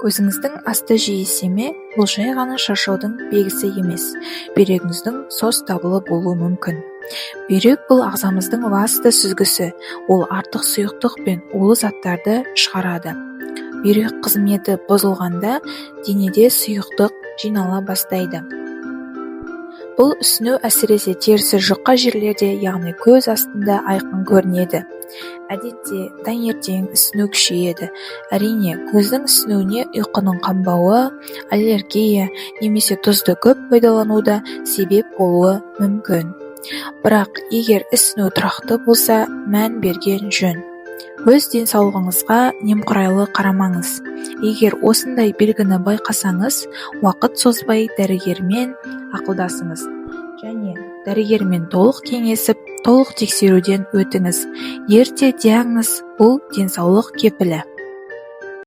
Көзіңіздің асты жиі ісе ме? Бұл жай ғана шаршаудың белгісі емес, бүйрегіңіздің сос дабылы болуы мүмкін. Бүйрек – бұл ағзамыздың басты сүзгісі, ол артық сұйықтық пен улы заттарды шығарады. Бүйрек қызметі бұзылғанда денеде сұйықтық жинала бастайды. Бұл ісіну әсіресе терісі жұқа жерлерде, яғни көз астында айқын көрінеді. Әдетте таңертең ісіну күшейеді. Әрине, көздің ісінуіне ұйқының қанбауы, аллергия немесе тұзды көп пайдалану да себеп болуы мүмкін. Бірақ егер ісіну тұрақты болса, мән берген жөн. Өз денсаулығыңызға немқұрайлы қарамаңыз. Егер осындай белгіні байқасаңыз, уақыт созбай дәрігермен ақылдасыңыз және дәрігермен толық кеңесіп, толық тексеруден өтіңіз. Ерте диагноз – бұл денсаулық кепілі.